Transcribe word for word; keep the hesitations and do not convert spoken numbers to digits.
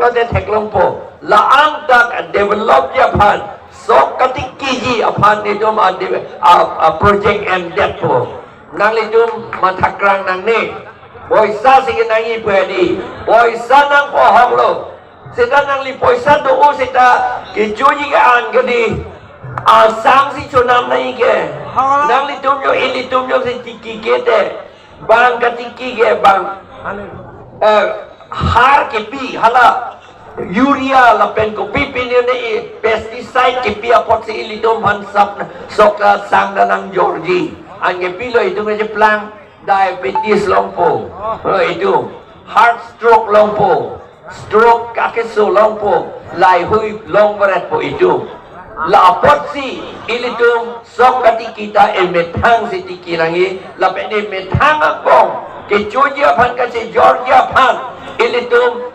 Kade theklongpo. La-an ta developji aphan, sok katikiji aphan nelitum a, a, a project endetpo. Nanglitum mathakrang nangne. Poisa si kenangji pu hedi. Poisa nangpo ahoklo. Seta nangli poisa do-o seta kechoji ke-an ke di. Asam si chonam nangji ke. Nanglitum yo, ilitum yo si tiki ke te. Bang katiki ke bang, eh, har kepi hala urea lapen kopi pine ne, pesticide kepi apotsi ilitum aphan sap sok ta sang ta nangjorji. Anke pilo itum kecheplang, diabetes longpo. Eh, itum heart stroke longpo. Stroke kakeso longpo, laheihui longvaretpo itum. La apotsi ilitum sok katiki ta emethang si tiki nangji, lapen emethang angbong kechoji aphan, kachejorji aphan ilitum